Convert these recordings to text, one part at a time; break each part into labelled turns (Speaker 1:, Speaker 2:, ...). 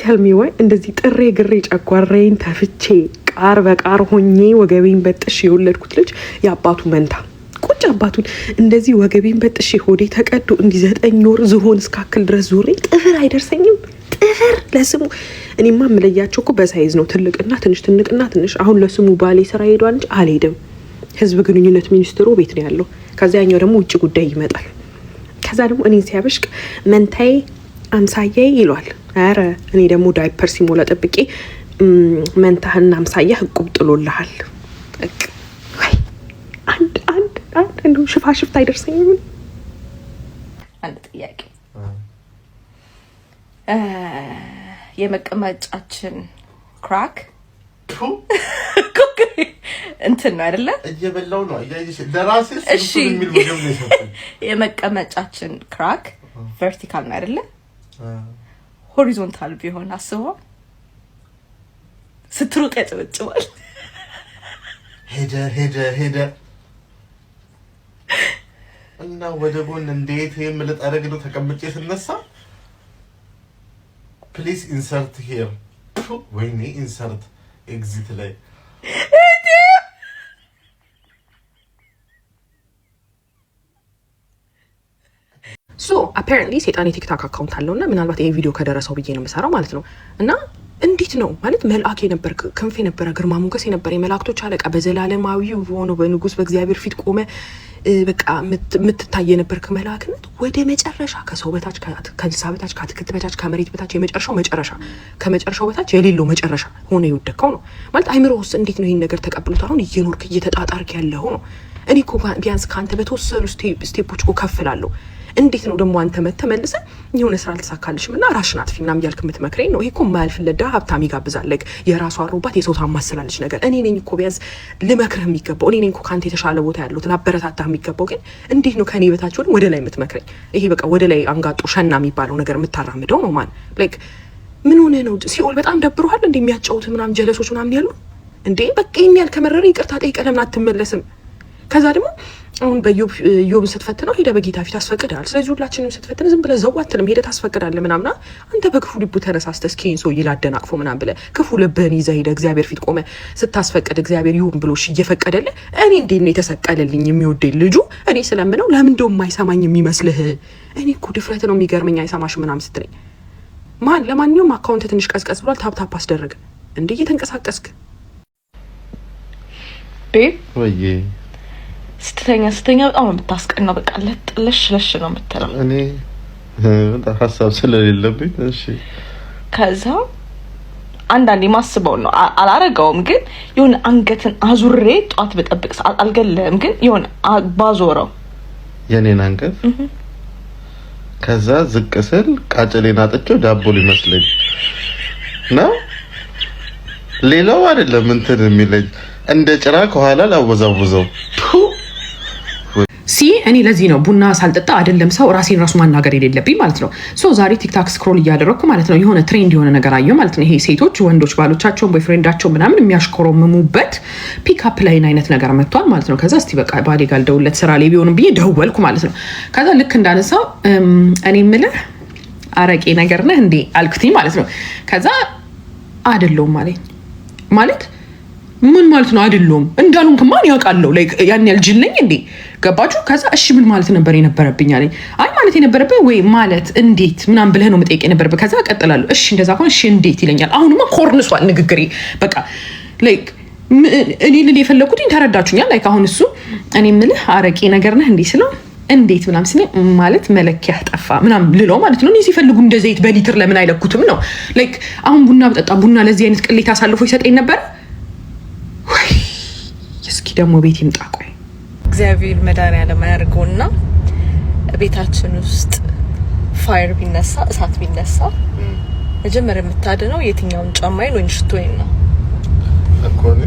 Speaker 1: Tell me why እንደዚህ ጥሬ ግሬ ጨጓራዬን ተፍቼ ቃር በቃር ሆኜ ወገቤን በጥሼ የወለድኩት ልጅ የአባቱ መንታ ቁጭ አባቱን እንደዚህ ወገቤን በጥሼ ሆዴ ተቀዶ እንዲህ 9 ወር ዝሆን እስካክል ድረስ ዞሬ ጥፍር አይደርሰኝም። ጥፍር ለስሙ እኔማ የምለያቸው እኮ በ size ነው። ትልቅና ትንሽ፣ ትልቅና ትንሽ። አሁን ለስሙ ባሌ ስራ ሄዷል እንጂ አልሄድም። ህዝብ ግንኙነት ሚኒስትሩ ቤት ነው ያለው። ከዚያኛው ደግሞ ውጭ ጉዳይ ይመጣል። ከዛ ደግሞ እኔን ሲያበሽቅ መንታዬ አምሳያዬ ይሏል። ኧረ እኔ ደግሞ ዳይፐር ሲሞላ ጠብቄ መንታህና አምሳያህ እቁብ ጥሎልሃል። አንድ አንድ አንድ እንደው ሽፋሽፍት አይደርሰኝም።
Speaker 2: አንድ ጥያቄ፣ የመቀመጫችን crack እንትን ነው አይደለ?
Speaker 3: እየበላው ነው እያየሽ ለራሴ።
Speaker 2: እሺ።
Speaker 3: የሚል ምግብ ነው የሰጠኝ።
Speaker 2: የመቀመጫችን crack vertical ነው አይደለ? Horizontal ቢሆን አስበው፣ ስትሮጥ ያጨበጭባል።
Speaker 3: ሄደ ሄደ ሄደ እና ወደ ጎን እንዴት የምልጠረግ ነው ተቀምጬ ስነሳ። Please insert here። ወይኔ insert exit ላይ።
Speaker 1: So apparently ሴጣን የ TikTok account አለው እና ምናልባት ይሄ ቪዲዮ ከደረሰው ብዬ ነው የምሰራው ማለት ነው። እና እንዴት ነው ማለት መልአክ የነበር፣ ክንፍ የነበረ፣ ግርማ ሞገስ የነበረ፣ የመላእክቶች አለቃ፣ በዘላለማዊ ሆኖ በንጉስ በእግዚአብሔር ፊት ቆመ በቃ የምትታይ የነበርክ መልአክነት ወደ መጨረሻ ከሰው በታች፣ ከእንስሳ በታች፣ ከአትክልት በታች፣ ከመሬት በታች፣ የመጨረሻው መጨረሻ፣ ከመጨረሻው በታች የሌለው መጨረሻ ሆነ የወደቅከው ነው ማለት አይምሮ ውስጥ እንዴት ነው ይህን ነገር ተቀብሎት አሁን እየኖርክ እየተጣጣርክ ያለው ነው? እኔ እኮ ቢያንስ ከአንተ በተወሰኑ step ኦች እኮ ከፍ እላለሁ። እንዴት ነው ደግሞ አንተ መተህ መልሰህ የሆነ ስራ አልተሳካልሽም እና ራሽን አጥፊ ምናምን እያልክ የምትመክረኝ ነው? ይሄ እኮ የማያልፍለት ድሀ ሀብታም ይጋብዛል። Like የራሷ አሮባት የሰው ታማስላለች ነገር። እኔ ነኝ እኮ ቢያንስ ልመክርህ የሚገባው፣ እኔ ነኝ እኮ ከአንተ የተሻለ ቦታ ያለሁት ላበረታታህ የሚገባው። ግን እንዴት ነው ከእኔ በታች ሆነ ወደ ላይ የምትመክረኝ? ይሄ በቃ ወደ ላይ አንጋጦ ሸና የሚባለው ነገር የምታራምደው ነው። Man, like ምን ሆነህ ነው? ሲኦል በጣም ደብሮሃል እንዴ? የሚያጫውት ምናምን ጀለሶች ምናምን ያሉ እንዴ? በቃ ይሄን ያህል ከመረረ ይቅርታ ጠይቀህ ለምን አትመለስም? ከዛ ደግሞ አሁን በኢዮብን ስትፈትነው ሄደ በጌታ ፊት አስፈቅዳል። ስለዚህ ሁላችንም ስትፈትን ዝም ብለህ ዘው አትልም፣ ሄደህ ታስፈቅዳለህ ምናምና። አንተ በክፉ ልቡ ተነሳስተህ እስኪ ይሄን ሰውዬ ላደናቅፎ ምናምን ብለህ ክፉ ልብህን ይዘህ ሄደህ እግዚአብሔር ፊት ቆመህ ስታስፈቅድ እግዚአብሔር ይሁን ብሎ እሺ እየፈቀደልህ እኔ እንዴት ነው የተሰቀለልኝ የሚወደኝ ልጁ እኔ ስለምነው ለምን እንደው የማይሰማኝ የሚመስልህ? እኔ እኮ ድፍረት ነው የሚገርመኝ አይሰማሽ ምናምን ስትለኝ ማን። ለማንኛውም account ትንሽ ቀዝቀዝ ብሏል። Tap tap አስደረገ እንዴ እየተንቀሳቀስክ።
Speaker 2: Babe.
Speaker 3: ወይዬ።
Speaker 2: ስትተኛ ስተኛ በጣም ነው የምታስቀናው። በቃ ለጥ ለሽ ለሽ ነው የምትለው።
Speaker 3: እኔ በጣም ሀሳብ ስለሌለብኝ እሺ።
Speaker 2: ከዛ አንዳንዴ ማስበው ነው፣ አላረገውም፣ ግን የሆነ አንገትን አዙሬ ጠዋት በጠብቅ ሰዓት አልገለህም፣ ግን የሆነ ባዞረው።
Speaker 3: የኔን አንገት ከዛ ዝቅ ስል ቃጭሌን አጥቼው ዳቦ ሊመስለኝ ነው። ሌላው አይደለም እንትን የሚለኝ እንደ ጭራ ከኋላ ላወዛውዘው።
Speaker 1: See, እኔ ለዚህ ነው ቡና ሳልጠጣ አይደለም ሰው ራሴን ራሱ ማናገር የሌለብኝ ማለት ነው። So ዛሬ TikTok scroll እያደረግኩ ማለት ነው የሆነ trend የሆነ ነገር አየሁ ማለት ነው። ይሄ ሴቶች ወንዶች ባሎቻቸውን boyfriend ኣቸውን ምናምን የሚያሽኮረምሙበት pick up line አይነት ነገር መጥቷል ማለት ነው። ከዛ እስቲ በቃ ባሌ ጋር ልደውልለት ስራ ላይ ቢሆንም ብዬ ደወልኩ ማለት ነው። ከዛ ልክ እንዳነሳው እኔ የምልህ አረቄ ነገር ነህ እንዴ አልኩትኝ ማለት ነው። ከዛ አይደለሁም አለኝ። ማለት ምን ማለት ነው? አይደለሁም እንዳልሆንክ ማን ያውቃለሁ? ያን ያህል ጅል ነኝ እንዴ? ገባችሁ? ከዛ እሺ ምን ማለት ነበር የነበረብኝ አለኝ። አይ ማለት የነበረብህ ወይ ማለት እንዴት ምናምን ብለህ ነው መጠየቅ የነበረብህ። ከዛ እቀጥላለሁ። እሺ እንደዛ ከሆነ እሺ እንዴት ይለኛል። አሁንማ ኮርንሷል ንግግሬ። በቃ like እኔ ልል የፈለግኩትኝ ተረዳችሁኛል። Like አሁን እሱ እኔ የምልህ አረቄ ነገር ነህ እንዲህ ስለው እንዴት ምናምን ሲለኝ ማለት መለኪያ ጠፋ ምናምን ልለው ማለት ነው። እኔ ሲፈልጉ እንደ ዘይት በሊትር ለምን አይለኩትም ነው። Like አሁን ቡና ብጠጣ ቡና ለዚህ አይነት ቅሌት አሳልፎ ይሰጠኝ ነበር ወይ? እስኪ ደግሞ ቤት ይምጣ ቆይ።
Speaker 2: እግዚአብሔር መድኃኒዓለም አያድርገውና ቤታችን ውስጥ fire ቢነሳ፣ እሳት ቢነሳ መጀመሪያ የምታድነው የትኛውን ጫማዬን ወይም ሽቶዬን ነው?
Speaker 3: እኮ እኔ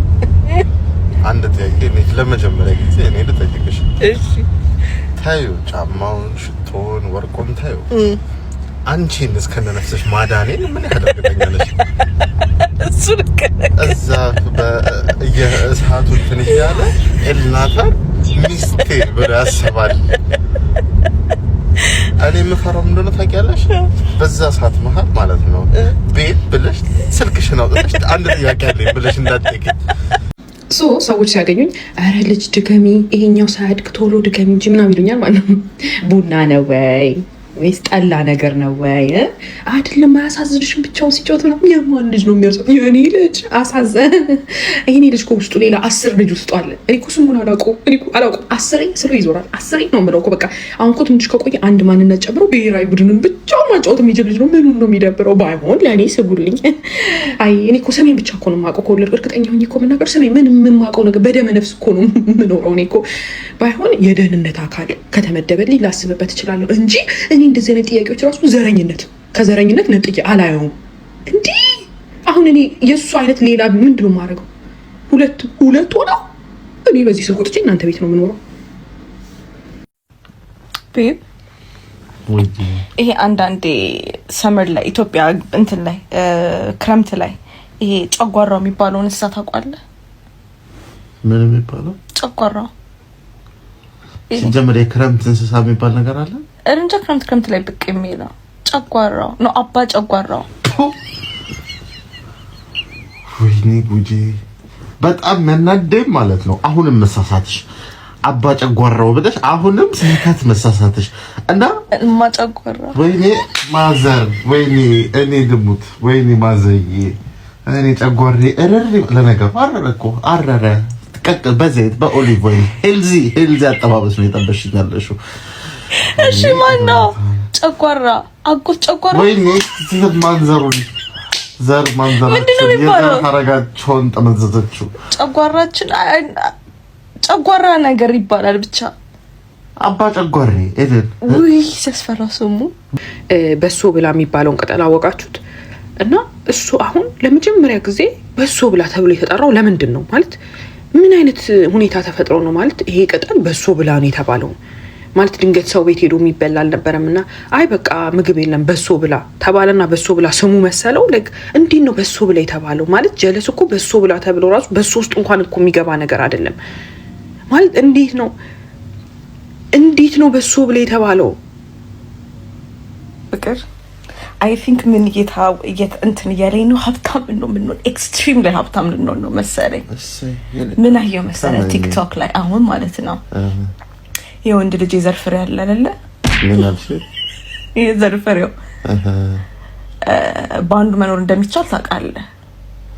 Speaker 3: አንድ ጥያቄ እኔ ለመጀመሪያ ጊዜ እኔ ልጠይቅሽ።
Speaker 2: እሺ።
Speaker 3: ታዩ ጫማውን፣ ሽቶውን፣ ወርቁን ታዩ። አንቺን እስከነ ነፍስሽ ማዳኔን ምን ያህል እርግጠኛ ነሽ?
Speaker 2: እሱ ልክ ነህ።
Speaker 3: እዛ የእሳቱ እንትን እያለ ኤልናታን ሚስቴ ብሎ ያስባል። እኔ የምፈራው ምን እንደሆነ ታውቂያለሽ? በዛ ሰዓት መሀል ማለት ነው ቤት ብለሽ ስልክሽን አውጥተሽ አንድ ጥያቄ አለኝ ብለሽ እንዳትጠይቂኝ።
Speaker 1: So ሰዎች ሲያገኙኝ ኧረ ልጅ ድገሚ፣ ይሄኛው ሳያድግ ቶሎ ድገሚ እንጂ ምናምን ይሉኛል ማለት ነው። ቡና ነው ወይ ወይስ ጠላ ነገር ነው ወይ? አይደለም፣ አያሳዝንሽም? ብቻውን ሲጫወት ምናምን የማን ልጅ ነው የሚያሳ የኔ ልጅ አሳዘን። ይሄኔ ልጅ እኮ ውስጡ ሌላ 10 ልጅ ውስጡ አለ። እኔ እኮ ስሙን አላውቀውም። እኔ እኮ አላውቀውም። አስሬ ስሎ ይዞራል። አስሬ ነው የምለው እኮ በቃ። አሁን እኮ ትንሽ ከቆየ አንድ ማንነት ጨምሮ ብሔራዊ ቡድንን ብቻውን ማጫወት የሚችል ልጅ ነው። ምኑን ነው የሚደብረው? ባይሆን ለእኔ ስጉልኝ። አይ እኔ እኮ ስሜን ብቻ እኮ ነው የማውቀው። ከወለድኩ እርግጠኛ ሆኜ እኮ የምናገር ስሜን ምን የማውቀው ነገር በደመ ነፍስ እኮ ነው የምኖረው። እኔ እኮ ባይሆን የደህንነት አካል ከተመደበልኝ ላስብበት እችላለሁ እንጂ እኔ እንደዚህ አይነት ጥያቄዎች ራሱ ዘረኝነት ከዘረኝነት ነጥዬ አላየውም። እንዲህ አሁን እኔ የእሱ አይነት ሌላ ምንድን ነው የማደርገው? ሁለት ሁለት ሆነው እኔ በዚህ ስልክ ወጥቼ እናንተ ቤት ነው የምኖረው።
Speaker 2: Babe፣ ይሄ አንዳንዴ summer ላይ ኢትዮጵያ እንትን ላይ ክረምት ላይ ይሄ ጨጓራው የሚባለውን እንስሳ ታውቋለህ?
Speaker 3: ምን የሚባለው?
Speaker 2: ጨጓራው።
Speaker 3: ሲጀመር የክረምት እንስሳ የሚባል ነገር አለ?
Speaker 2: እንጃ፣ ክረምት ክረምት ላይ ብቅ የሚለው ጨጓራው ነው። አባ ጨጓራው።
Speaker 3: ወይኔ ጉዴ! በጣም መናደኝ ማለት ነው። አሁንም መሳሳትሽ፣ አባ ጨጓራው ብለሽ አሁንም ስህተት መሳሳትሽ እና
Speaker 2: እማ ጨጓራ።
Speaker 3: ወይኔ mother፣ ወይኔ እኔ ልሙት፣ ወይኔ ማዘዬ፣ እኔ ጨጓሬ እርር። ለነገሩ አረረ እኮ አረረ። ቀቅ በዘይት በ olive oil healthy healthy አጠባበስ ነው የጠበሽኝ ያለሽው።
Speaker 2: እሺ ማን ነው ጨጓራ? አጎት ጨጓራ።
Speaker 3: ወይኔ ማንዘሩን ዘር
Speaker 2: ምንድን ነው
Speaker 3: ማንዘራቸውን
Speaker 2: የሚባለው?
Speaker 3: የዘር ሀረጋቸውን ጠመዘዘችው።
Speaker 2: ጨጓራችን ጨጓራ ነገር ይባላል ብቻ።
Speaker 3: አባ ጨጓሬ ኤደን።
Speaker 2: ውይ ሲያስፈራ ስሙ።
Speaker 1: በሶ ብላ የሚባለውን ቅጠል አወቃችሁት? እና እሱ አሁን ለመጀመሪያ ጊዜ በሶ ብላ ተብሎ የተጠራው ለምንድን ነው? ማለት ምን አይነት ሁኔታ ተፈጥሮ ነው? ማለት ይሄ ቅጠል በሶ ብላ ነው የተባለው? ማለት ድንገት ሰው ቤት ሄዶ የሚበላ አልነበረም እና አይ በቃ ምግብ የለም በሶ ብላ ተባለና በሶ ብላ ስሙ መሰለው። Like እንዴት ነው በሶ ብላ የተባለው? ማለት ጀለስ እኮ በሶ ብላ ተብሎ ራሱ በሶ ውስጥ እንኳን እኮ የሚገባ ነገር አይደለም። ማለት እንዴት ነው በሶ ብላ የተባለው?
Speaker 2: ፍቅር፣ I think ምን እንትን እያለኝ ነው፣ ሀብታም ነው የምንሆን፣ extreme ላይ ሀብታም ልንሆን ነው መሰለኝ። ምን አየው መሰለህ? ቲክቶክ ላይ አሁን ማለት ነው የወንድ ልጅ የዘር ፍሬ አለ አይደለ?
Speaker 3: ምን አልሽ?
Speaker 2: የዘር ፍሬው በአንዱ መኖር እንደሚቻል ታውቃለህ።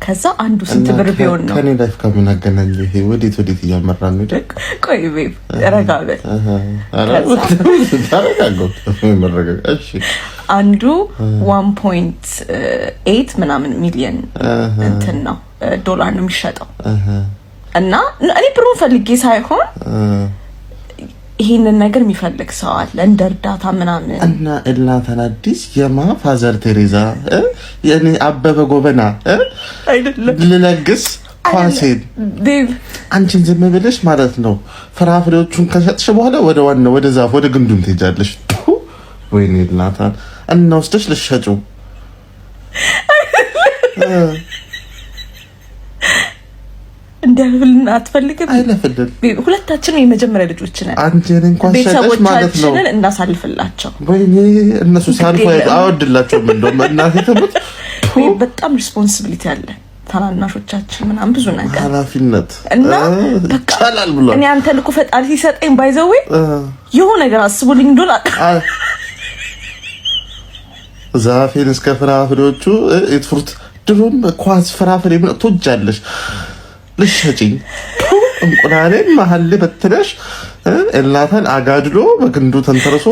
Speaker 2: ከዛ አንዱ ስንት ብር ቢሆን ነው?
Speaker 3: ከኔ life ጋር ምን አገናኘው? ይሄ ወዴት ወዴት እያመራ ነው?
Speaker 2: ቆይ babe፣ ረጋ በል።
Speaker 3: ተረጋጋሁ። መረጋጋት። እሺ።
Speaker 2: አንዱ 1.8 ምናምን ሚሊየን እንትን ነው ዶላር ነው የሚሸጠው። እና እኔ ብሩን ፈልጌ ሳይሆን ይሄንን ነገር የሚፈልግ ሰው አለ እንደ እርዳታ ምናምን።
Speaker 3: እና ኤልናታን አዲስ የማ ፋዘር ቴሬዛ የኔ አበበ ጎበና
Speaker 2: አይደለም።
Speaker 3: ልለግስ ኳሴን
Speaker 2: Babe።
Speaker 3: አንቺን ዝም ብለሽ ማለት ነው ፍራፍሬዎቹን ከሸጥሽ በኋላ ወደ ዋናው ወደ ዛፍ ወደ ግንዱም ትሄጃለሽ። ወይኔ ኤልናታን እና ወስደሽ ልትሸጪው።
Speaker 2: እንዲያልፍልን አትፈልግም?
Speaker 3: አይለፍልን።
Speaker 2: ሁለታችንም የመጀመሪያ ልጆች ነን።
Speaker 3: አንቺ እኔን እንኳን ሸጠሽ ማለት ነው።
Speaker 2: ቤተሰቦቻችንን እናሳልፍላቸው።
Speaker 3: ወይኔ እነሱ ሲያልፉ አይወድላቸውም። እንደውም እናቴ ትሙት።
Speaker 2: በጣም responsibility አለ። ታናናሾቻችን ምናምን ብዙ ነገር
Speaker 3: ኃላፊነት
Speaker 2: እና በቃ
Speaker 3: ይቻላል ብሏል።
Speaker 2: እኔ አንተ ልኮ ፈጣሪ ሲሰጠኝ by the way የሆነ ነገር አስቡልኝ እንደሆነ
Speaker 3: ዛፌን እስከ ፍራፍሬዎቹ fruit ድሮም ኳስ ፍራፍሬ ምን ትወጃለሽ? ልሸጪኝ እንቁላሌን መሀል ላይ በትነሽ ኤልናታን አጋድሎ በግንዱ ተንተርሶ።